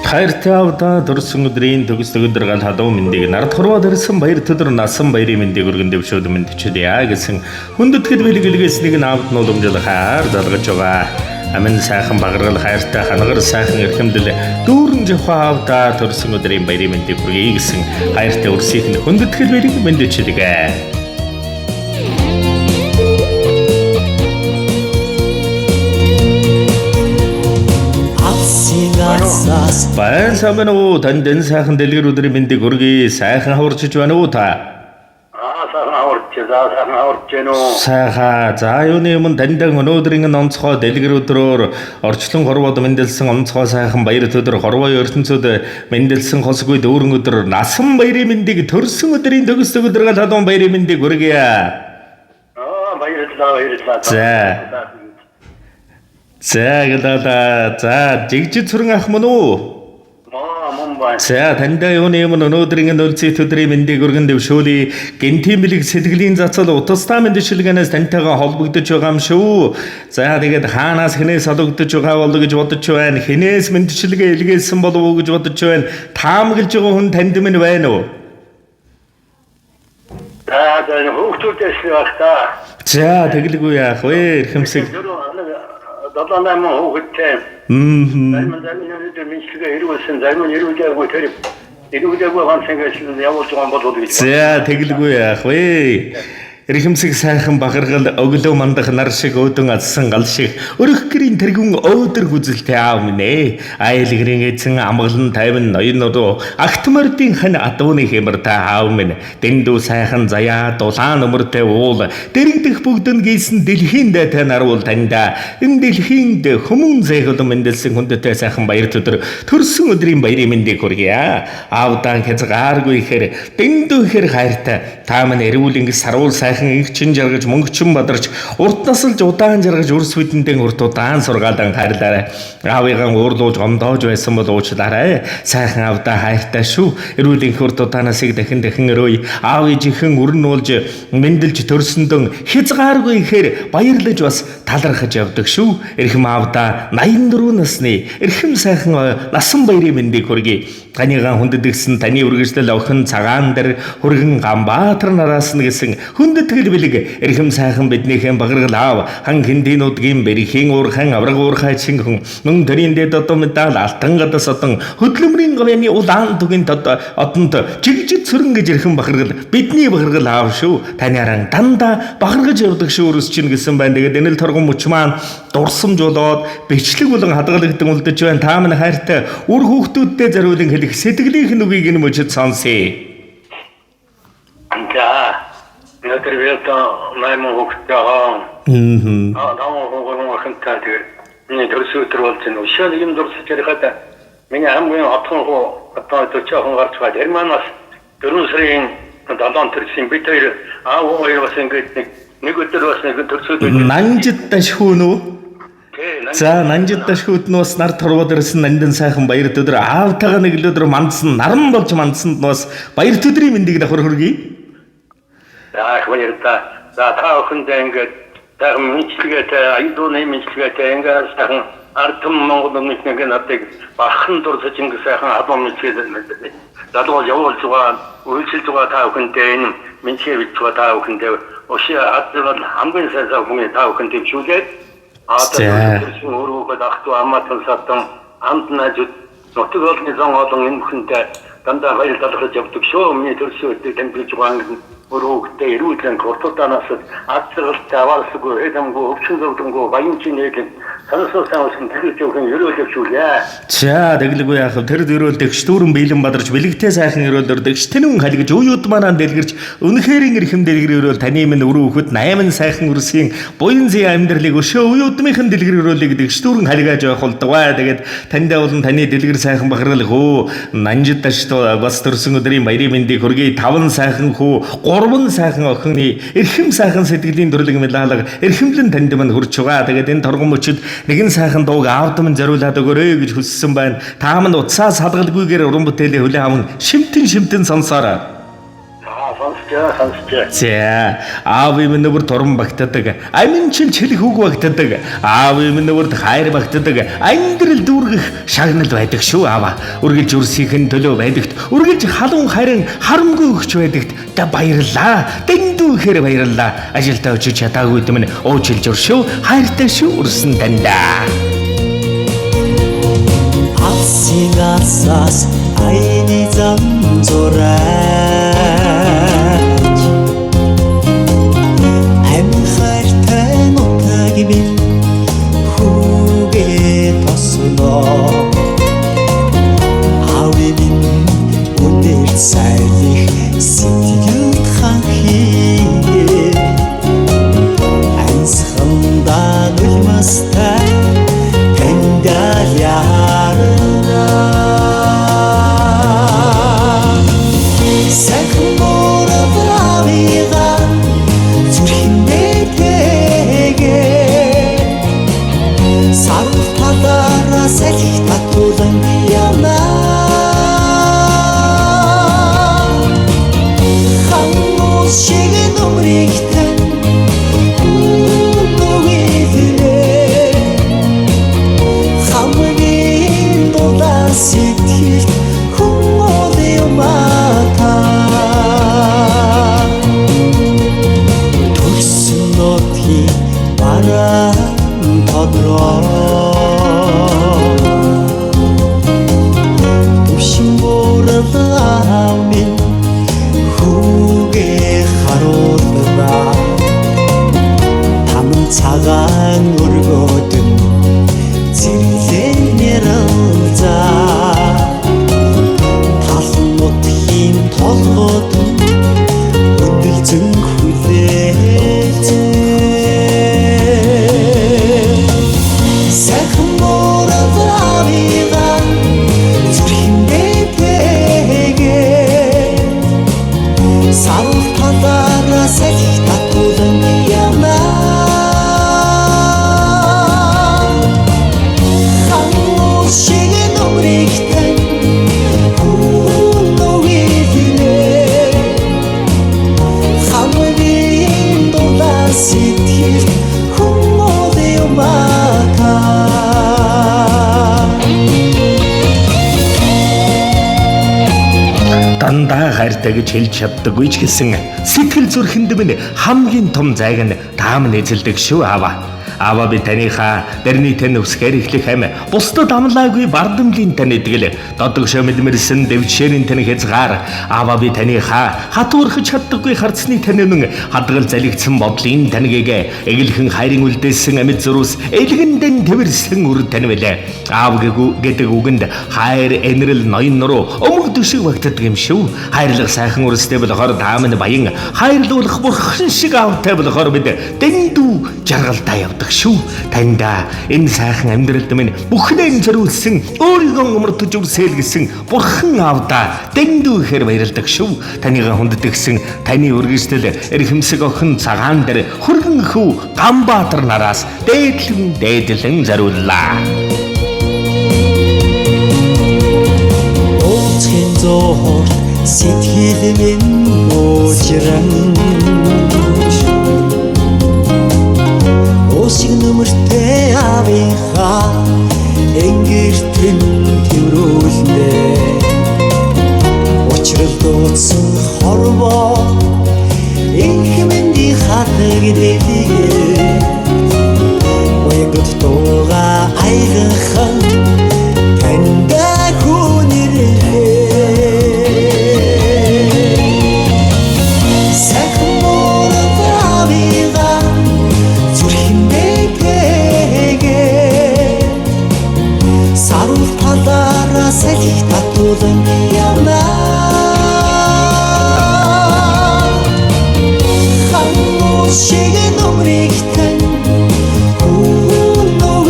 Хайртай аавда төрсөн өдрийн төгс төгөдөр гал халуун мэндийг нард хорвоод ирсэн баяр төдөр насан баярын мэндийг өргөн дэвшүүд мэндчилье гэсэн хүндэтгэл бэлэг илгээснийг нь аавд нь уламжлал хайр залгаж байгаа. Амин сайхан багаргал хайртай ханагар сайхан эрхэмдэл дүүрэн жавхаа аавда төрсөн өдрийн баярын мэндийг хүргэе гэсэн хайртай үрсийнх нь хүндэтгэл бэлэг мэндчилгээ. Баян сайн байна уу? Танд энэ сайхан дэлгэр өдрийн мэндийг хүргэе. Сайхан хаварчиж байна уу та? Аа, сайхан хаварч, за сайхан хаварч гэнэ үү? Сайхан. За, юуны өмнө таньдаг өнөөдрийн энэ онцгой дэлгэр өдрөөр орчлон хорвоод мэндэлсэн онцгой сайхан баяр өдөр хорвоо ертөнцид мэндэлсэн хосгүй дүүрэн өдөр насан баярын мэндийг төрсөн өдрийн төгс төгөдргөл халуун баярын мэндийг хүргэе. Аа, баярлалаа, баярлалаа. За. За, гэлээ. За, жигжид цүрэн ах мөн үү? Аа, мөн байна. За, таньдаа юуны өмнө өнөөдрийн энэ үлзий өдрийн мэндийг өргөн дэвшүүлье. Гэнтийн бэлэг сэтгэлийн зацал утастай мэндчилгээнээс тантайгаа холбогдож байгаа юм шүү. За, тэгээд хаанаас хинээс холбогдож байгаа болов гэж бодож байна. Хинээс мэндчилгээ илгээсэн болов уу гэж бодож байна. Таамаглаж байгаа хүн танд минь байна уу? За, за, хүүхдүүдээс л байх та. За, тэгэлгүй яах вэ? Эрхэмсэг. 7 8 хүүхэдтэй. Зарим нь өнөөдөр мэндчилгээ ирүүлсэн, зарим нь ирүүлээгүй, тэр ирүүлээгүй ганц ингэж явуулж байгаа юм болов уу гэж. За, тэгэлгүй яах вэ? Эрхэмсэг сайхан бахаргал өглөө мандах нар шиг өөдөн адсан гал шиг өрөх гэрийн тэргүүн өөдөр хүзэлтэй аав минь ээ. Айл гэрийн эзэн амгалан тайван ноён нуруу агт мордын хан адууны хэмэр та аав минь. Дэндүү сайхан заяа дулаан өмөртэй уул дэрэгдэх бүгдэнд гийсэн дэлхийн дайтай наруул таньда. Энэ дэлхийн хүмүүн зэхэл мэндэлсэн хүндтэй сайхан баяр өдөр төрсөн өдрийн баярын мэндийг хүргье. Аавдаан хязгааргүй ихээр дэндүү ихээр хайртай. Та минь эрүүл ингэс саруул сайхан инхчин жаргаж мөнгөчин бадарч урт насалж удаан жаргаж өрс бидэндээ урт удаан сургаалan хайрлаарай. Аавыгаан уурлуулж гомдоож байсан бол уучлаарай. Сайхан аавдаа хайртай шүү. Эрүүл инх урт удаанаас их дахин дахин өрөөе. Аав ээжийнхэн өрн уулж мэндэлж төрсөндөн хязгааргүй ихээр баярлаж бас талархаж явдаг шүү. Эрхэм аавдаа 84 насны эрхэм сайхан насан баярын мэндийг хүргэе. Таныгаан хүндэтгсэн таны үргэлжлэл охин цагаан дээр хүргэн Ганбаатар нараас нь гэсэн хүндэтгэл бэлэг эрхэм сайхан биднийхэн багаргал аав хан хиндийн удгийн бэрхийн уурхан авраг уурхай чинхэн мөн төрийн дэд одоо медаль алтан гадас одон хөдөлмөрийн говьны улаан түгийн тод одонд жигжид цөрөн гэж эрхэм бахаргал бидний бахаргал аав шүү. Таны аран дандаа бахаргаж явдаг шүү өрс чинь гэсэн байна. Тэгээд энэ л торгон мөч маань дурсамж болоод бичлэг болон хадгалагдсан үлдэж байна. Та минь хайртай үр хүүхдүүддээ зориулан хэлэх сэтгэлийнх нь үгийг энэ мөчид сонсъё. За, өнөөдөр би одоо 8 хүүхэдтэй байгаа. 5 хүү 3 охинтой. Тэгээд миний төрсөн өдөр болж байна. Өшөө нэг юм дурсаж ярихад миний хамгийн хотхон хүү одоо 40 охин гарч байгаа. Тэр маань бас 4 сарын 7-нд төрсөн. Бид хоёр аав хоёр бас ингээд нэг өдөр бас нэг төрсөн өдөр. Нанжид дашхүү нүү? За, нанжид дашхүүд нь бас нар торвоод ирсэн нандин сайхан баяр өдөр аавтайгаа нэг л өдөр мандсан наран болж мандсанд нь бас баяр өдрийн мэндийг давхар хүргэе. За, их баярлалаа. За, та бүхэндээ ингээд сайхан мэндчилгээтэй, аюул дууны мэндчилгээтэй ингээд сайхан ард түмэн Монгол өмнөд нэг надыг бахан дурсаж ингээд сайхан халуун мэндчилгээ залгуул явуулж байгаа, үйлчилж байгаа та бүхэндээ энэ мэндчилгээ бичиж байгаа та бүхэндээ өшөө азрал хамгийн сайн сайн хүмүүний та бүхэн дэвшүүлээд одоо төрсөн өрөөгөө ах トゥ амаатан сатан амт найзууд нутаг олны зан олон энэ бүхэндээ дандаа баяр талархаж явдаг шүү. Миний төрсөн өдрийг тэмдэглэж байгаа ингээд өрөөгтэй эрүүл уртудаанаас азралтай аваарсгүй хэдэмгүй өвчин зовлонгүй баян чинь нийлэн санасуу сайн усан тэрж өгөн ерөөл дэвшүүлээ. За, тэгэлгүй яах вэ? Тэр зөрөөл дэгш дүүрэн бэлэн бадарч бэлэгтэй сайхан өрөөлөөр дэгш тэнүүн халигж уюуд манаа дэлгэрч үнэхээр эрхэм дэлгэр өрөөл таны минь өрөө өгөхөд 8 сайхан өрсгийн буян зэн амьдралыг өшөө уюудмынхан дэлгэр өрөөлийг дэгш дүүрэн халигааж явах болдгоо. Тэгээд таньдаа болон таны дэлгэр сайхан бахаргал хөө нанжид дашт бас төрсөн өдрийн баярын мэндийг хүргэе. 5 сайхан хүү 3 сайхан охины эрхэм сайхан сэтгэлийн төрлөг мэлалга эрхэмлэн танд минь хүрч байгаа. Тэгээд энэ торгон мөчид нэгэн сайхан дууг аавд минь зориулаад өгөөрэй гэж хүссэн байна. Та минь утсаа салгалгүйгээр уран бүтээлээ хүлээн аван шимтэн шимтэн сонсоорой. За, сонслоо. Сонсчээ. За, аавын минь нүбэр туран багтдаг. Амин чил хэлэх үг багтдаг. Аавын минь нүбэрт хайр багтдаг. Амьдрал дүүргэх шагнал байдаг шүү аава. Үргэлж үрсийнхэн төлөө байдагт, үргэлж халуун харин харамгүй өгч байдагт та баярлалаа. Дэндүү ихээр баярлалаа. Ажилдаа очиж чадаагүйд минь уучлж өршөө. Хайртай шүү үрсэн дандаа. Алсын алсаас аяны зам зураач Амин хайртай нутаг минь хүүгээ тосноо Аавын минь үнээр сайлих сэтгэлд хан хийгээ Ансхандаа нулимстай тандал ярна. Сайхан мурал аавыгаа зүрхэндээ тэгээ сарвал талаараа салхи татуулан явна. Хан уус шиг нүмрийг тань нүгэлээ хамгийн дулаан сэтгэлд хүн ол юм аа та. Төрсөн нутгийн бараан тодроо Түшин буурал аав минь хүүгээ харуулна. Таман цагаан өргөдөн зэрэглэн яралзаа Тал нутгийн толгод өндөлзөн хүлээлзээ. Сайхан мурал аавыгаа зүрхэндээ тэгээ сарвал талаараа салхи татуулан явна. Хан уус шиг нүмрийг тань нүгэлээ хамгийн дулаан сэтгэлд хүн ол юм аа та. Дандаа хайртай гэж хэлж чаддаггүй ч гэсэн сэтгэл зүрхэнд минь хамгийн том зайг нь та минь эзэлдэг шүү аава. Аава би таныхаа дэрний тань өсгөр эхлэх ам бусдад амлаагүй бардамлын тань идгэл додогшоо мэдмэрсэн дэвшээрийн тань хязгаар. Аава би таныхаа хатуурхаж чаддаггүй харцны тань үнэн хадгал залгицсан бодлын тань гэгээ эгэлхэн хайрын үлдээсэн амьд зурус элгэндэн тэрсэн үр тань билээ. Аав гэдэг үгэнд хайр, энэрэл, ноён нуруу өмг дөшиг багтдаг юм шүү. Хайрлах сайхан үрстэй болохоор та минь баян хайрлуулах бурхан шиг аавтай болохоор бид дэндүү жаргалтай явдаг шүү. Таньда энэ сайхан амьдралд минь бүхнээ зориулсан өөрийгөө өмөртөж үрсээл гэсэн бурхан аавда дэндүү ихээр баярладаг шүү. Таныгаа хүндэтгсэн таны үргэлжлэл эрхэмсэг охин цагаан дээр хөргөн хүү Ганбаатар нараас дээдлэн дээдлэн зориуллаа. Уулзахын зуурт сэтгэл минь уужран Уушиг нүмертэй аавынхаа энгэртэн тэрврүүлнэ. Учрал дуудсан хорвоо энх мэндийн хадаг дэлгээ Уягд дууга аялхан таньда хүнэрлээ. Сайхан мурал аавыгаа зүрхэндээ тэгээ сарвал талаараа салхи татуулан явна. Хан уус шиг нүмрийг тань нүгэлээ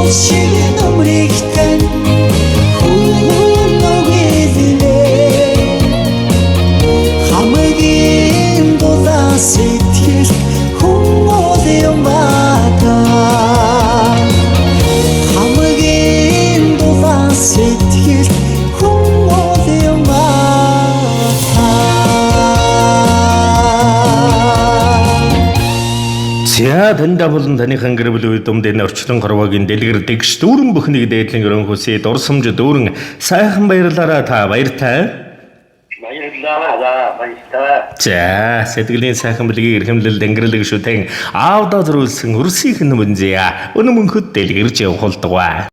Уул шиг нүмрийг тань хүн нүгэлээ. Хамгийн дулаан сэтгэл хүн бол юм аа та. Хамгийн дулаан сэтгэл хүн бол юм аа та. За таньда болон таныхан гэр бүл үе думд энэ орчлон хорвоогийн дэлгэр дэгш дүүрэн бүхнийг дээдлэн өрөн хүсье дурсамж дүүрэн сайхан баярлаараа та баяртай. Баярлалаа. За баярлалаа. За сэтгэлийн сайхан бэлгийг эрхэмлэл дэнгэрлэг шүтэн аавдаа зөрүүлсэн өрсийнхэн мөнзөө. Өнө мөнхөд дэлгэрж явуулдгаа.